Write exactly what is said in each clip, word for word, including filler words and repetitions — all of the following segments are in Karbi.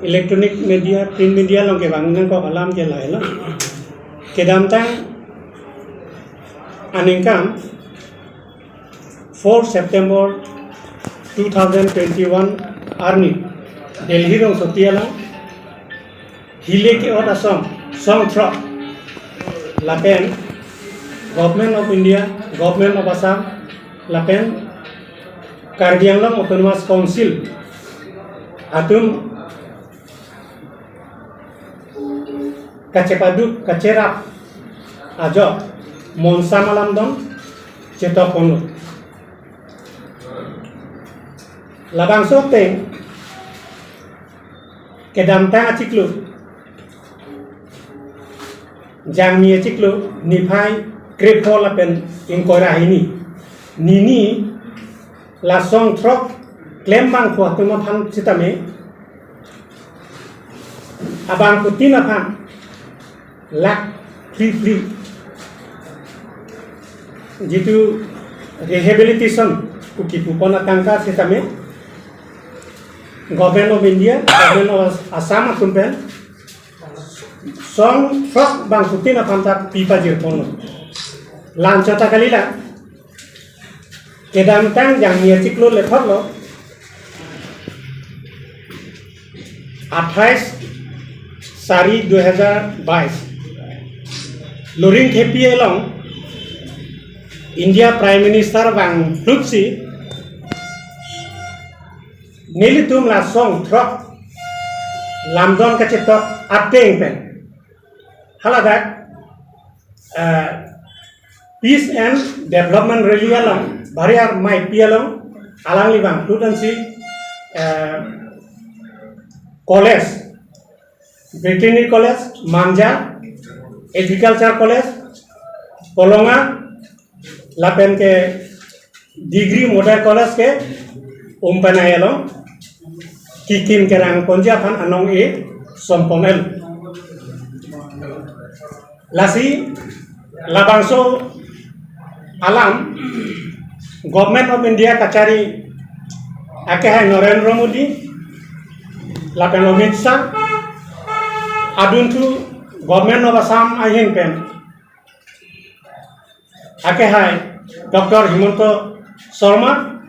Electronic media, print media along kevang nangkok alam ke lahelo. Kedamtang aningkan four September two thousand twenty-one arni Delhi rongsopi along hile ke-ot asong, song throk, lapen Government of India, Government of Assam, lapen Karbi Anglong Autonomous Council atum kachepaduk kacherap ajok monsam alam dong chetok ponlo. Labangso ateng kedamtang achiklo, Jangmi achiklo, niphai krepho lapen ingkoi ra hini, nini la song throk klembangphu atum aphan sitame abangphutin aphan lakh phli phli jitu rehabilitation pu kipupon atangka sitame Government of India, Government of Assam atum pen song throk bangphutin aphan ta pipajir ponlo. La-anchot ta kalila, kedamtang Jangmi achiklo lethotlo, আঠাইছ চাৰি দুহেজাৰ বাইছ, Loringthepi along India Prime Minister vangplutsi nelitum la song throk lamdon kachetok ateng pen haladak, eh, Peace and Development Rally along, Bhariyar Maipi along, alangli vangplut ansi, eh, college, Veterinary College, Manja, Agriculture College, Kolonga, lapen ke Degree Model College ke Umpanai along kikim kerang ponji aphan anong e sompon el. Lasi labangso alam Government of India kachari akehai Narendra Modi lapen Amit Shah, adunthu Government of Assam ahin pen akehai Doctor Himanta Sarma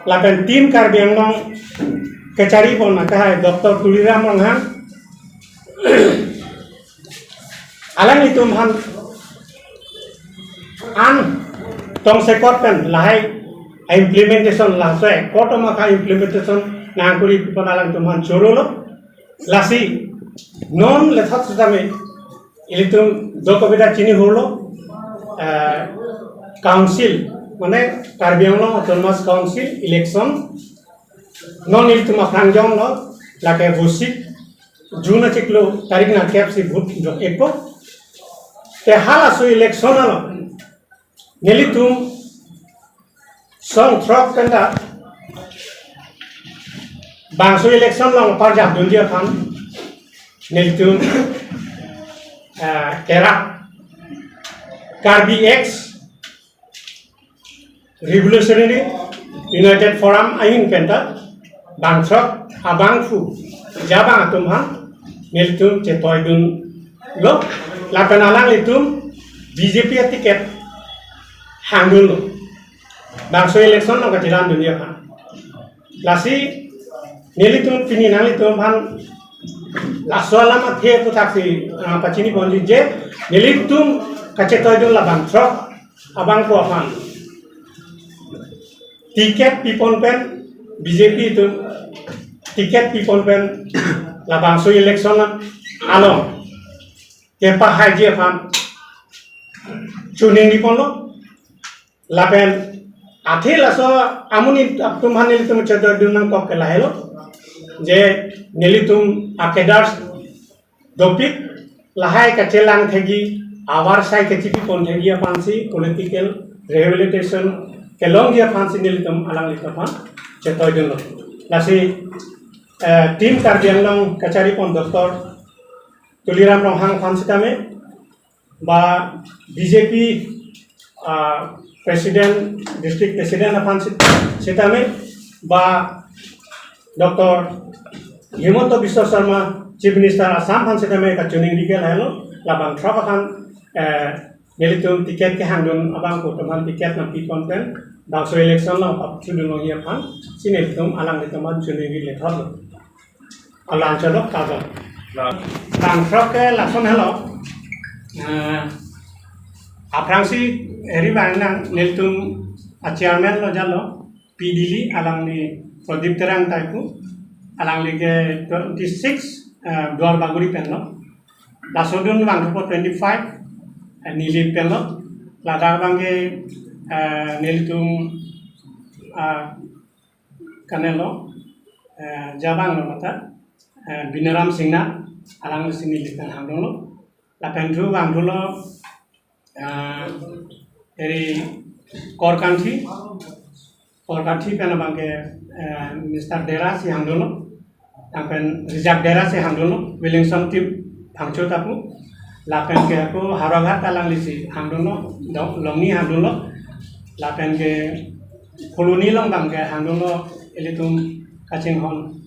lapen Team Karbi Anglong kacharipon akehai Doctor Tuliram Ronghang, alanglitum aphan an tongsekot pen lahai implementation, laso ekot ma ka implementation nangkuri pipon alanglitum aphan chorolo. Lasi non lethot sitame ilitum dokobeda chini hurlo, eh, council, mane Karbi Anglong Autonomous Council election non ilitum aphrang jonglo, lake Vosik, June achiklo tarik nangkep si vote jok ekpo. Te halaso election along nelitum song throk penta bangso election along parjap dunji aphan nelitum, eh, kerap Karbi X Revolutionary United Forum ahin penta bangthrok abangphu jabang atum aphan nelitum chetoidunlo, lapen alanglitum B J P aticket hangdunlo bangso election along kachelan dunji aphan. Lasi nelitum pini nanglitum aphan laso alam athe aputhaksi, ah, pachini ponji je nelitum kachetoidun la bangthrok abangphu aphan ticket pipon pen, B J P atum ticket pipon pen labangso election along kepahaiji aphan chuning diponlo. Lapen athe laso amonit atum aphan nelitum chetoidun nangkok ke lahelo, je nelitum a-cadres dopik lahai kachelang thekji, avarsai kachipipon thekji aphansi, political rehabilitation kelongji aphansi nelitum alanglitum aphan chetoidunlo. Lasi, eh, Team Karbi Anglong kacharipon Doctor Tuliram Ronghang aphan sitame, ba B J P, ah, President, District President aphan sit-, sitame, ba Doctor Himanta Biswa Sarma, Chief Minister Assam aphan setame kachiningri ke lahelo, labang throk aphan, eh, nelitum ticket kehangdun abang ko teman ticket nangpipon pen, bangso election along apap chudun longji aphan, si nelitum alanglitum aphan chiningri lethotlo. Alang chodok kado. Bang throk ke lason helo. Eh, aphrangsi eri bang nang nelitum a chairman lo jalo, P D L, alangli Pradip Terang Taipu, alangli ke twenty six, eh, Duar Bagori pen lo. Lasodun bang thupo twenty five, eh, Nilip pen lo. Ladak bang ke, eh, nelitum, ah, kanelo, eh, jabang lo mata, eh, Binaram Singna, alangli si Nilip pen hangdun lo. Lapen thu bang thulo, ah, eri Korkanthi, Korkanthi pen abang ke, eh, Mister Dera si hangdun lo. Lapen Rijak Dera si hangdun lo, Williamson Team Phangcho Tapu. Lapen ke ako Howraghat alangli si hangdun lo, do-, Longni hangdun lo. Lapen ke Phuloni along bang ke hangdun lo, ilitum kachinghon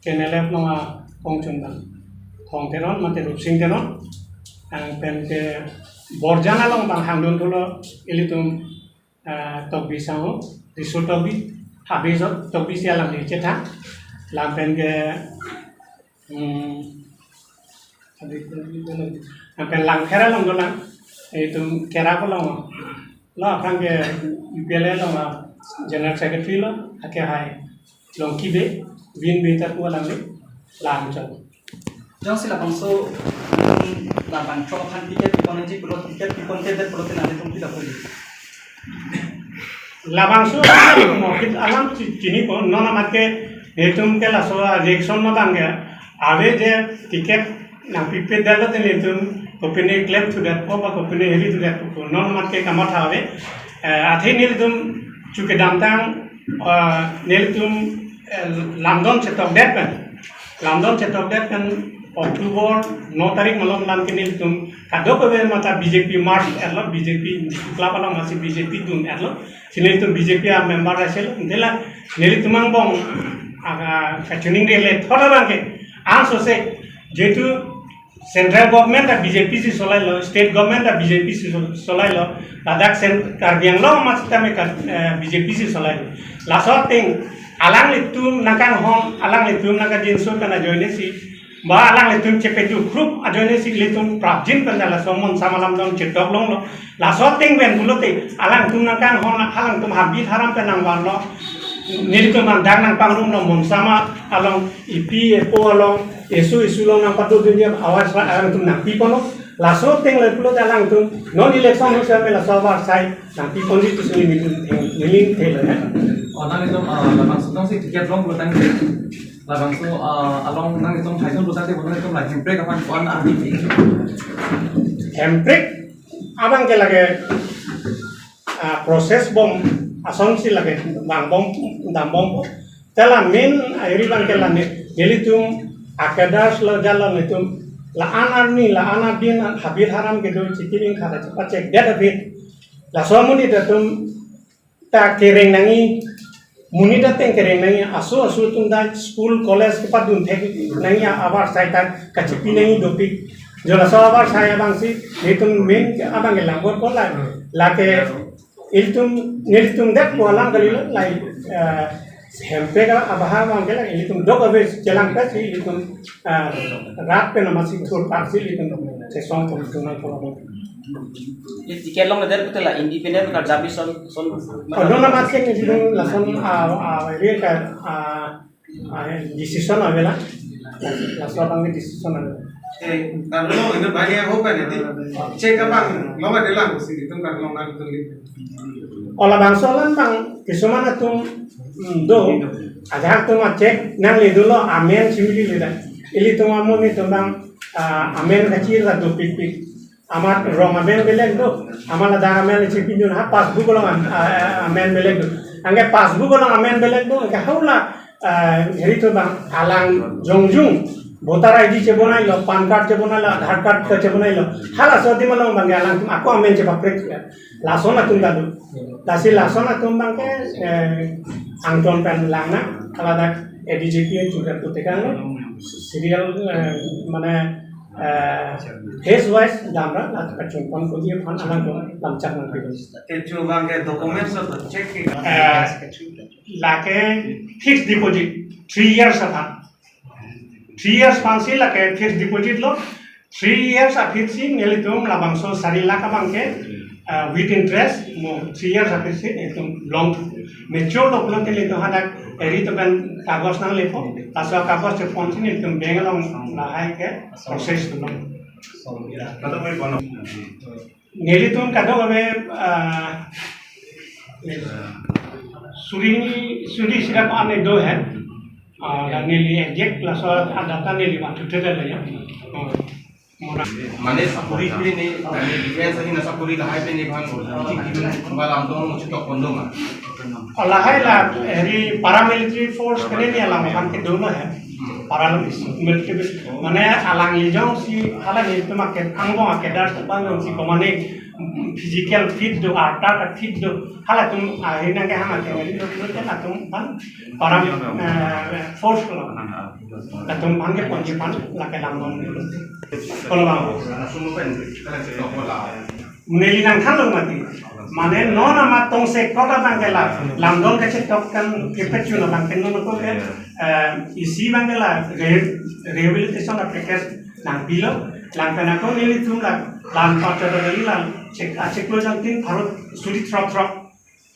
K N L F along akongchun bang Thong Teron, mate Rupsing Teron. Lapen ke Borjan along bang hangdun thulo, ilitum, eh, Tokbi Sahu, Riso Tokbi, Habijot Tokbi si alangli chethan. Lapen ke, hmm, lapen Langpher along dolang, itum Kerak along. Lo aphrang ke U P L A along General Secretary lo, ake hai Longkibe, Bin Bey Tapu alangli, lang chon. Jongsi labangso, mm, labang throk aphan ticket piponji pulo, ticket pipontedet pulote nanglitum pila puli? Labangso mokit alam chi-, chinipo, non amat ke netum ke laso election ma bang ke, ave je ticket nangpipedet lote netum kopine claim thudetpo ba kopine heri thudetpo, non amat ke kamatha ave. Eh, athe nelitum chu kedamtang, eh, nelitum, eh, lamdon chetokdet pen. Lamdon chetokdet pen October no tarik malom lam ke nelitum kadokave mata B J P merge etlo, B J P club along masi B J P dun etlo. Si nelitum B J P a member asel, dela nelitum angbong aga kachiningri lethot abang ke. Ansose, jehetu Central government a B J P si solai lo, state government a B J P si sol-, solai lo, ladak sen Karbi Anglong amat sitame ka, eh, B J P si solai lo. Laso ateng alanglitum nangkanghon, alanglitum nangkajinso pen ajoine si, ba alanglitum chepedu group ajoine si ilitum prapjin pen laso monsam alam dong chetok longlo. Laso ateng pen pulote alangtum nangkanghon, alangtum habit haram pen nangvanlo. Nelitum nangdang nangpangrum lo monsam along ipi epo along esu esu along nangpatudunji awarsai alangtum nangpiponlo. Laso ateng le pulote alangtum non election ho same laso awarsai nangpiponji pusi nelitum neli thelo ya. Oh, nanglitum, ah, labangso jongsi ticket long pulotangte, labangso, ah, along nanglitum haijon pulotangte, nanglitum la Hemprek aphan ko-an arni pi? Hemprek abang ke lake, ah, process bom asonsi lake dambom, dambompo. Tela main eri bang ke la ne, nelitum a cadres lo jalo netum la-an arni, la-an adin habit haram kedo chikiding khara chepachekdet habit. Laso amonit atum ta kereng nangji, monit ateng kereng nangji, aso aso atum ta school college kepadun thek nangji awarsai ta kachipi nangji dopik. Jo laso awarsai abangsi netum main abang ke langbor ko la, lake ilitum, nelitum det ko alang kali lo, lai, eh, Hemprek abahar abang ke la ilitum dok ave chelang ta si ilitum, eh, rat pen amatsi thur parsi ilitum sesong pon tunang ko. Ye ticket longledet pulote la independent ka jabi son, son. Oh, non amat ke nelitum lason, ah, ah, eri ka, ah, ah, decision avela. Laso abang ke decision avela. Eh, karno ino bani ako pa niti. Check abang, longa delang ko si itum karno nang itum li. Oh, labangso alam bang, kisuman atum, mm, do, ajahak atum a-check nangledunlo, amen chimili ledak. Ilitum amonit atum bang, ah, amen kachir ta dopikpik. Amat rong amen belek do, amat ladak amen chipinjun ha passbook along am-, ah, ah, amen belek do. Anke passbook along amen belek do, anke hau la, ah, heri atum bang alang jongjung voter I D chebonailo, PAN card chebonailo, Aadhaar card ke chebonailo. Halaso adim along bang ke alangtum ako amen chepaprek ya. Lason atum ta do. Lasi lason atum bang ke, eh, angton pen lang nang, haladak A D G P churat putekang serial, eh, mane, eh, phase wise damra la kachungpon kodi aphan alang ko lamchak nangpilo. Te chu abang ke documents of the check ke. Eh, lake fixed deposit three years aphan. Three years aphansi lake fixed deposit lo. Three years aphi si nelitum labangso sari lakh abang ke, uh, with interest mo three years aphi si itum long mature lo pulote nelitum hadak eri to kan kagos nanglepo, laso kagos cheponsi nelitum bank along lahai ke process lo. Nelitum kadokave, ah, suri, suri sira ko ane do hai. Ah, la neli exact laso adata neli matu tele ya. Oh, mona. Mane sakuri pini, mane defense ahin sakuri lahai pini kan, ucik gidun ba lamdong ucik tok kondo ma. Lahai la, eri paramilitary force kene ni alam kan ke do lo hai. Paramilitary, mane alang lijong si hala ni tema ke angbong akedar tepan jong si komane physical fit do, arta fit do, halatum ahi nang ke hama ke ngeri do, do ke latum pan param, eh, force lo. Latum pan ke ponji pan lake lamdong. Kono bang. Neli nangthanlo mati. Mane non amat tongsekot abang ke la lamdong kachetok kan kepet chun abang ke non ko ke, eh, isi abang ke la re-, rehabilitation a package nangpilo, lang pen ako nelitum la lam patta neli la chek, acheklo jangtin pharo suri throk throk.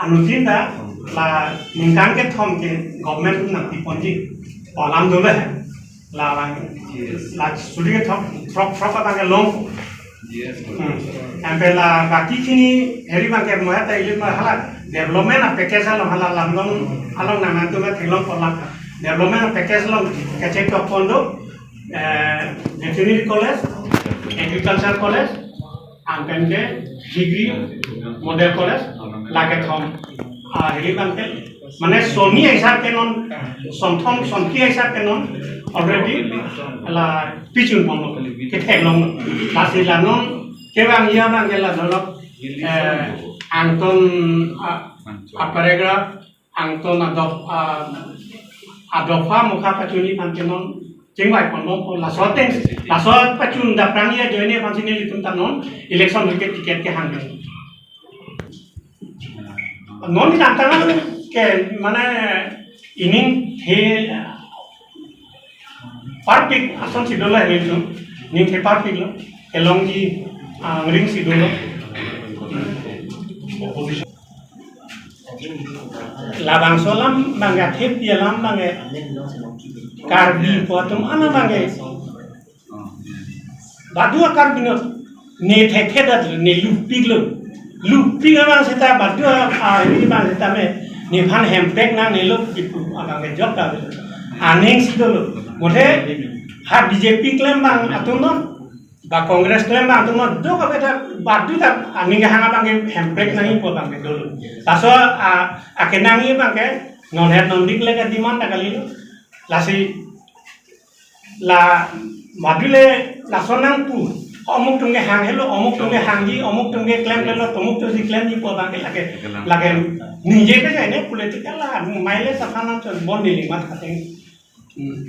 Anuttin ta la ningkan kethom ke government nangpiponji. Alam dolo hai. La, la, la suri kethom throk throk abang ke long. Hmm. Anpe la baki kini eri abang ke mo ta ili ma hala development a package along hala lamdong along nang nangtum theklong ko la development a package along kachetok kondo, eh, veterinary college, agriculture college, anpen ke degree model college, lake thom. Ah, eri abang ke, mane soni hisab ke non, sonthom, sonphli hisab ke non, already la pichun ponlo, ketheklong. Lasi la non, kevang ya abang ke la dolok, eh, angton, ah, a paragraph, angton adop, ah, adopha mukha pachuni aphan ke non chingvai ponbom ko laso ateng, laso pachun daprang ya joine aphansi nelitum ta non election ticket ticket kehang. Non ni nangtang ke mane ining he parpik asonsi dolo nelitum, ining he parpik lo, kelongji, ah, angring si dolo. Opposition. Labangso alam abang ke athip alam abang ke Karbi pu atum ana abang ke. Badu a Karbi non ne thekthe dat ne lupik lo. Lupik abang seta badu a, a, ini abang seta me nephan hemprek nangne lo ipu abang ke jok ta. Aning si dolo. Mode ha B J P klem abang atum non. Ba Congress klem abang atum non do ka beda badu ta aning hang abang ke hemprek nangji pu abang ke dolo. Laso a, akenangji abang ke non het non dik le ke demand ta kalilo. Lasi la badu le laso nangpu. Omuk atum ke hang helo, omuk atum ke hangji, omuk atum ke klem helo, omuk atum si klemji pu abang ke lake, lake ningje ke jai ne political la, maile saphan nangchon bon neli mat kateng. Hmm.